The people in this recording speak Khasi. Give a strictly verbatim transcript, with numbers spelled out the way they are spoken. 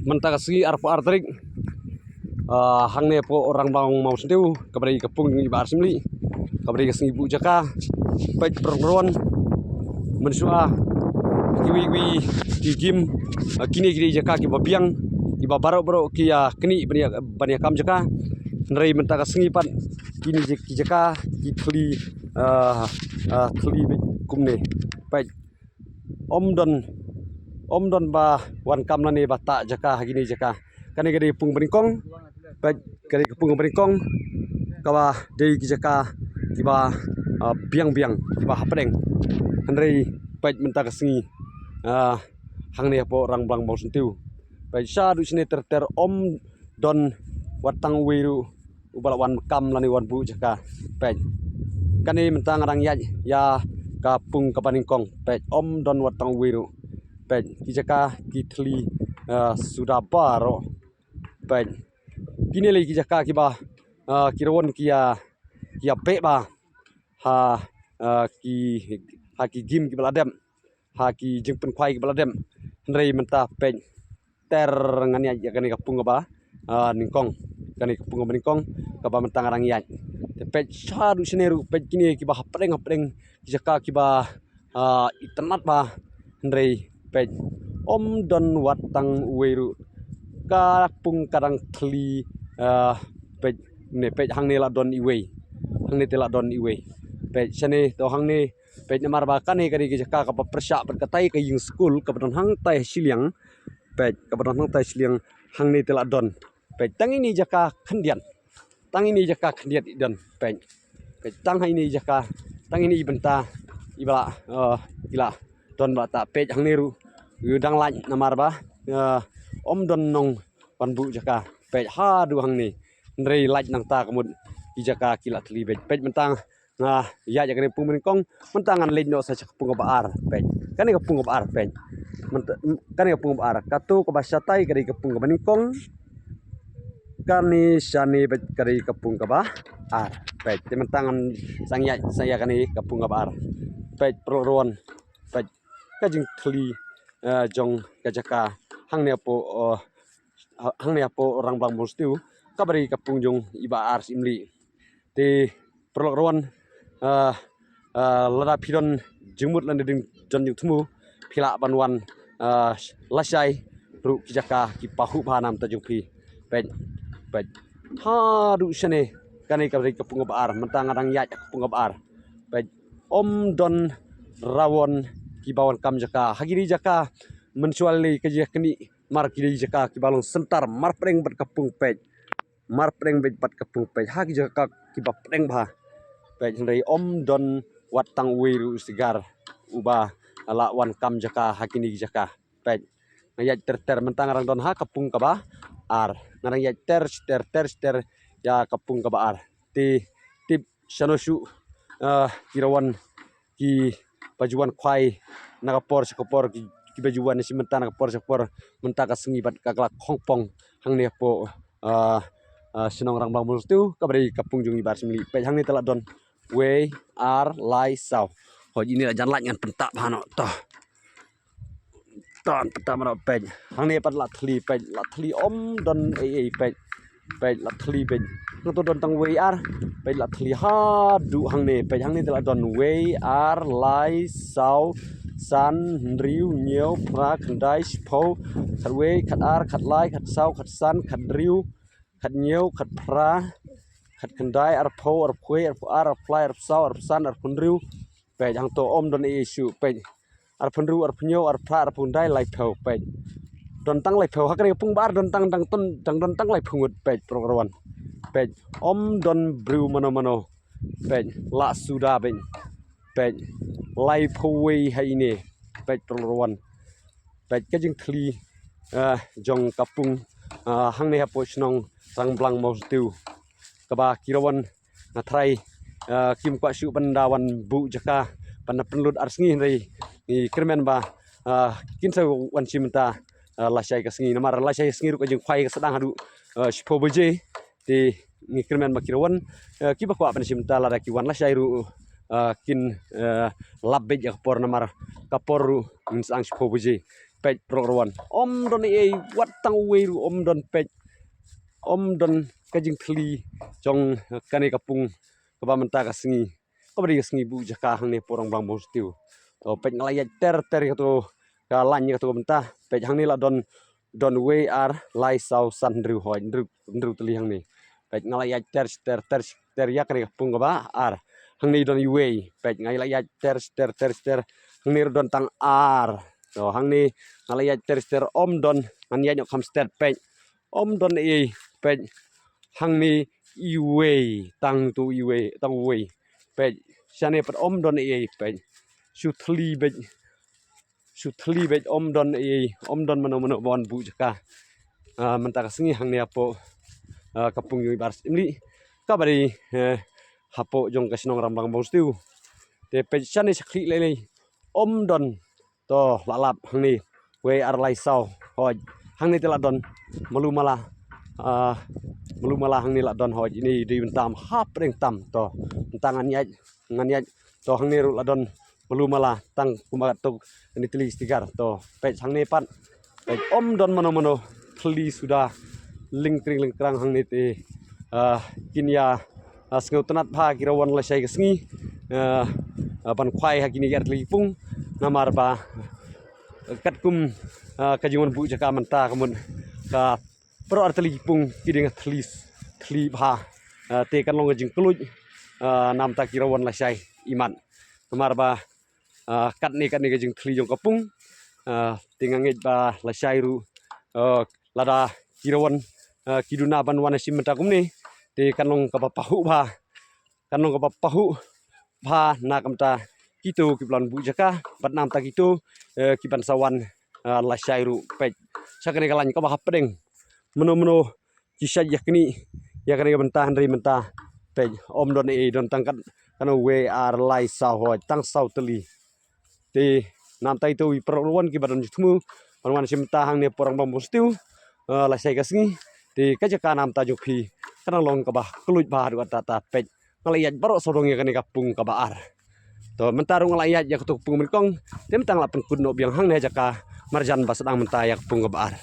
Mynta ka sngi arphew ar tarik, ah, hangne hapoh Rangblang Mawsyntew, kaba dei ka pung jong i Bah R. Syiemlieh, kaba dei ka sngi buh jaka. Peit paralok ruh, mynshuwa kiwei kiwei ki gym, ah, kine ki dei jaka kiba biang, kiba baroh baroh ki ïa knieh ban ïa, ban ïa kam jaka. Hynrei mynta ka sngi pat kine ki jaka ki thli, ah, ah, thli beit kumne. Peit, ym don, ym don ba wan kam lane ba tah jaka ha kine jaka. Kane ka dei ka pung banyngkong. Peit, ka dei ka pung banyngkong, kaba dei ki jaka kiba, ah, biang biang, kiba hapdeng. Hynrei peit mynta ka sngi, ah, hangne hapoh Rangblang Mawsyntew, peit shaduh shane ter ter ym don wat tang uwei ruh uba la wan kam lane wan buh jaka. Peit, kane mynta nga dang ïaid ïa ka pung kaba nyngkong. Peit, ym don wat tang uwei ruh. Peit, ki jaka ki thli, ah, suda baroh. Peit, kine lei ki jaka kiba, ah, ki ruh ki ïa, ki ïa beh bha ha, ah, ki, ha ki gym kiba la dep, ha ki jingpynkhwai kiba la dep. Hynrei mynta peit, ter ngan ïaid ïa kane ka pung kaba, ah, nyngkong, kane ka pung kaba nyngkong, kaba mynta nga dang ïaid. Te peit shaduh shane ruh, peit kine kiba hapdeng hapdeng, ki jaka kiba, ah, itynnad bha. Hynrei peit, ym don wat tang uwei ruh. Ka pung ka dang thli, ah, peit, ne peit hangne la don iwei. Hangne te la don iwei. Peit shane to hangne, peit namar ba kane ka dei ka jaka kaba pyrshah bad katai ka ïing skul kaba don hangtai shiliang. Peit, kaba don hangtai shiliang, hangne te la don. Peit, tang ine i jaka khyndiat. Tang ine i jaka khyndiat i don. Peit. Peit, tang ha ine i jaka, tang ine i bynta iba la, eh, i la don ba la tah. Peit hangne ruh, u dang lait namar ba, eh, ym don nongwan buh jaka. Peit, haduh hangne. Hynrei lait nangta ka mut ki jaka ki la thli. Peit, peit mynta nga ïaid ïa kane ka pung banyngkong, mynta ngan leit noh sa sha ka pung kaba ar. Peit, kane ka pung kaba ar, peit. Mynta, kane ka pung kaba ar. Kato kaba shatai ka dei ka pung kaba nyngkong. Kane shane, peit, ka dei ka pung kaba ar. Peit, te mynta ngan sa ïaid sa ïa kane ka pung kaba ar. Peit, paralok ruh, peit, ka jingthli, eh, jong ka jaka hangne hapoh, eh, hangne hapoh Rangblang Mawsyntew, kaba dei ka pung jong i Bah R. Syiemlieh. Te paralok ruh, ah, ah, lada phi don jingmut lane ding don jingthmu, phi lah ban wan, ah, lashai ruh ki jaka kiba huh bha na bynta jong phi. Peit, peit. Haduh shane, kane ka dei ka pung kaba ar, mynta nga dang ïaid ka pung kaba ar. Peit, ym don ruh kiba wan kam jaka. Ha kine ki jaka mynshuwa lei ka jaka kane, mar ki dei jaka kiba long center, mar pdeng bad ka pung, peit. Mar pdeng beit bad ka pung, peit, ha ki jaka kiba pdeng bha. Peit, hynrei ym don wat tang uwei ruh u shakri uba la wan kam jaka ha kine ki jaka. Peit, nga ïaid ter ter, mynta nga dang don ha ka pung kaba ar. Nga dang ïaid ter ter ter ter ïa ka pung kaba ar. Te tip shano shuh, eh, ki ruh kiba ju wan khwai na ka por sha ka por, ki, kiba ju wan shi mynta na ka por sha ka por, mynta ka sngi bad ka la khongpong hangne hapoh, ah, ah, shnong Rangblang Mawsyntew, kaba dei ka pung jong i Bah R. Syiemlieh. Peit, hangne te la don wei, ar, lai, saw. Hooid, ine la jan lait, ngan pyntap bha noh to. To ngan pyntap noh, peit. Hangne pat la thli, peit, la thli, ym don ei ei, peit. Peit, la thli, peit. Nangto don tang wei, ar. Peit, la thli haduh hangne. Peit, hangne te la don wei, ar, lai, saw, san, hynriew, hynñiew, phra, khyndai, shiphew, khatwei, khatar, khatlai, khatsaw, khatsan, khathynriew, khathynñiew, khatphra, khatkhyndai, arphew, arphew wei, arphew ar, arphew lai, arphew saw, arphew san, arphew hynriew. Peit, hangto ym don ei ei shuh, peit. Arphew hynriew, arphew hynñiew, arphew phra, arphew khyndai, laiphew, peit. Don tang laiphew, ha kane ka pung ba ar don tang, dang ton, dang don tang laiphew ngut, peit, paralok ruh. Peit, ym don briew mano mano. Peit, la suda, peit. Peit, laiphew wei ha ine, peit, paralok ruh. Peit, ka jingthli, eh, jong ka pung, eh, hangne hapoh shnong Rangblang Mawsyntew, kaba ki ruh nga tharai, eh, kim kwah shuh ban da wan buh jaka ban da pynlut ar sngi, hynrei ngi kyrmen ba, eh, kin sa wan shi mynta, eh, lashai ka sngi, namar lashai ka sngi ruh ka jingkhwai ka sdang haduh, eh, shiphew baje. Te ngi kyrmen ba ki ruh, eh, kiba kwah ban shi mynta lada ki wan lashai ruh, eh, kin, eh, lap beit ïa ka por, namar ka por ruh ngin sdang shiphew baje. peit, paralok ruh wan. Ym don ei ei, wat tang uwei ruh ym don, peit. Ym don ka jingthylli jong kane ka pung kaba mynta ka sngi, kaba dei ka sngi buh jaka hangne hapoh Rangblang Bungsatiew. To peit, nga la ïaid ter ter ïa kato ka lain ïa kato ka bynta. Peit, hangne la don, don wei, ar, lai, saw, san, hynriew, hoi, hynriew, hynriew tylli hangne. Peit, nga la ïaid ter ter ter ter ïa kane ka pung kaba ar. Hangne don iwei. Peit, nga la ïaid ter ter ter ter. Hangne ruh don tang ar. To hangne nga la ïaid ter ter, ym don. Ngan ïaid noh kham stet, peit. Ym don ei ei, peit. Hangne iwei, tang tu iwei, tang uwei. Peit, shane pat ym don ei ei, peit. Shu thylli beit. Shu thylli beit, ym don ei ei, ym don mano mano ba wan buh jaka. Ah, mynta ka sngi hangne hapoh, ah, ka pung jong i Bah Imli, kaba dei, eh, hapoh jong ka shnong Rangblang Bungsatiew. Te peit, shane sha khlieh lei lei, ym don. To la lap hangne, wei, ar, lai, saw, hoi. Hangne te la don malu mala, ah, malu mala hangne la don, hoi. Ine i dei bynta hapdeng tam. To mynta ngan ïaid, ngan ïaid. To hangne ruh la don malu mala, tang kumba katto katne tylli sticker. To peit, hangne pat, peit, ym don mano mano, thylli suda, lyngkring lyngkrang hangne te. Ah, kin ïa, ah, sngewtynnad bha ki ruh wan lashai ka sngi, ah, ah, ban khwai ha kine ki artylli ki pung. Namar ba, eh, katkum, ah, ka jingwan buh jaka mynta ka mut ka baroh artylli ki pung ki dang thylli, thylli bha. Ah, te kan long ka jingkylluid, ah, namta ki ruh wan lashai imat. Namar ba, ah, katne katne ka jingthylli jong ka pung. Ah, te nga ngeit ba lashai ruh, ah, lada ki ruh wan, ah, ki duna ban wan ha shi mynta kumne, te kan long kaba pahuh bha. Kan long kaba pahuh bha na ka bynta kito kiba la wan buh jaka, bad namta kito, eh, kiban sa wan, ah, lashai ruh. Peit, sha kane ka lain kaba hapdeng, mano mano ki shait ïa kane, ïa kane ka bynta, hynrei mynta, peit, ym don ei ei, don tang kat, kano, wei, ar, lai, saw, hoi, tang saw tylli. Te namta ito i paralok ruh wan kiba don jingthmu ban wan shim bynta hangne hapoh Rangblang Bungsatiew, eh, lashai ka sngi. Te ka jaka namta jong phi kan long kaba kylluid bha haduh katta katta, peit. Nga la ïaid baroh sawdong ïa kane ka pung kaba ar. To mynta ruh nga la ïaid ïa kato ka pung nyngkong. Te mynta nga la pynkut noh biang hangne ha jaka marjan ba sdang mynta ïa ka pung kaba ar.